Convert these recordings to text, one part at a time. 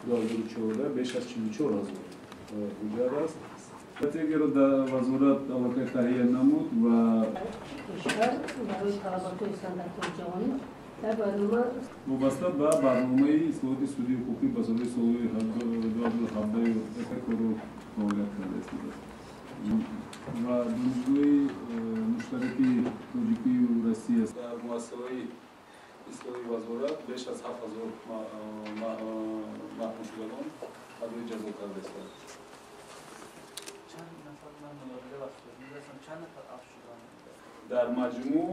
2014 беш аз 44 ҳазор ҳуҷҷат аст. Стратегияро дар вазорат аллакай таҳия намуд ва кишвар барои талаботҳои санъатҳои ҷаҳонӣ дар барнома вобаста ба барномаи ислоҳоти судии ҳуқуқӣ ба солҳои 2017 корро фаъолият карда истодааст ва донишгоҳи муштараки Тоҷикию Россия дар муассисаҳои ислоҳии вазорат беш аз 7000 маҳкумшудагон адои ҷазо карда истодааст. Чанд нафар ман муроҷиа ба суд мебастам, чанд нафар афв шуданд? Дар маҷмӯъ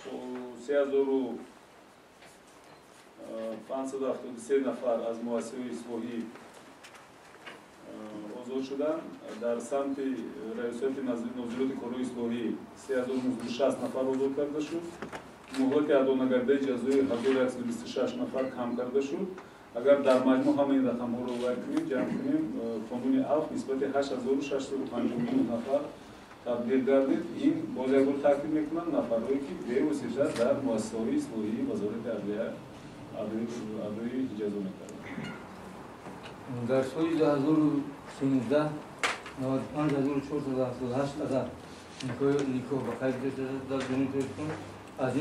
3573 нафар аз муассисаҳои ислоҳӣ озод шуданд. Дар самти раёсати нозироти корҳои ислоҳӣ 3960 нафар озод карда шуд. Муҳлати адо нагардаи ҷазои 1126 нафар кам карда шуд. Агар дар маҷмӯъ ҳамаи ин рақамҳоро вай кунем, ҷамъ кунем, қонуни афв нисбати 8659 нафар татбиқ гардид. Ин боз як бор таъкид мекунам, нафарҳое ки бевосита дар муассисаҳои ислоҳии Вазорати адлия адои ҷазо мекарданд. Дар соли 2013 95478 адад никоҳ ба қайд гирифта шудааст дар Ҷумҳурии Тоҷикистон. Аз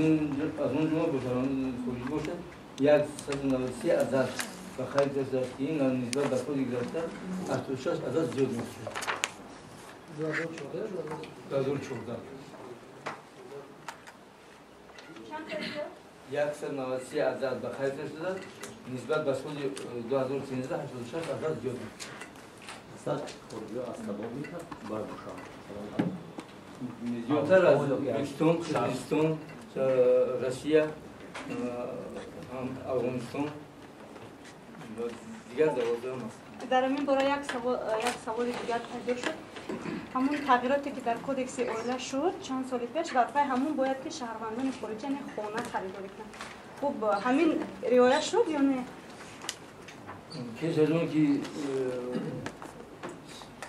он ҷумла бо шаҳрвандони хориҷӣ бошад 193 адад ба қайд гирифта шудааст, ки ин нисбат ба соли гузашта 86 адад зиёд мешавад. 2014 193 адад ба қайд гирифта шудааст, нисбат ба соли 2013 86 адад зиёд мешавад. Хориҷиҳо аз кадом бояд бошанд? Зиёдтар аз Ӯзбекистон, Қирғизистон, Россия, Афғонистон ва дигар давлатҳо ҳам ҳастанд. Дар ҳамин бора як саволи дигар пайдо шуд. Ҳамун тағйироте ки дар кодекси оила шуд чанд соли пеш, дар пай ҳамун бояд ки шаҳрвандони хориҷӣ яъне хона харидорӣ кунанд. Хуб, ҳамин риоя шуд ё не? Пеш аз он ки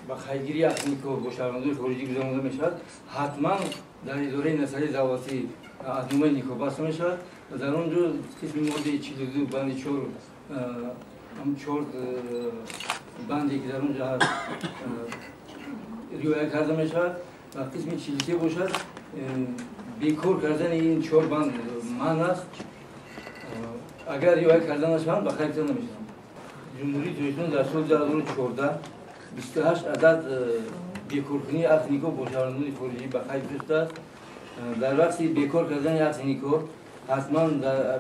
ба қайдгирии ақди никоҳ бо шаҳрвандони хориҷӣ гузаронида мешавад, ҳатман дар идораи насари давлатӣ аҳдномаи никоҳ баста мешавад ва дар он ҷо қисми моддаи 42 банди 4, чор банде ки дар он ҷо ҳаст риоя карда мешавад ва қисми 43 бошад, бекор кардани ин чор банд манъ аст. Агар риоя карда нашаванд, ба қайд гирифта намешаванд. Ҷумҳурии Тоҷикистон дар соли 2014 28 адад бекоркунии ақди никоҳ бо шаҳрвандони хориҷӣ ба қайд гирифта шудааст. Дар вақти бекор кардани ақди никоҳ ҳатман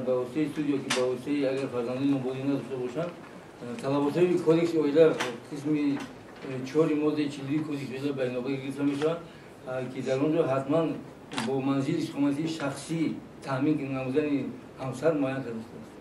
ба воситаи суд ё ки ба воситаи агар фарзандони ноболиғ надошта бошанд, талаботҳои кодекси оила қисми 4 моддаи 42 кодекси оила ба инобат гирифта мешаванд, ки дар он ҷо ҳатман бо манзили истиқоматии шахсӣ таъмин намудани ҳамсар муайян карда шудааст.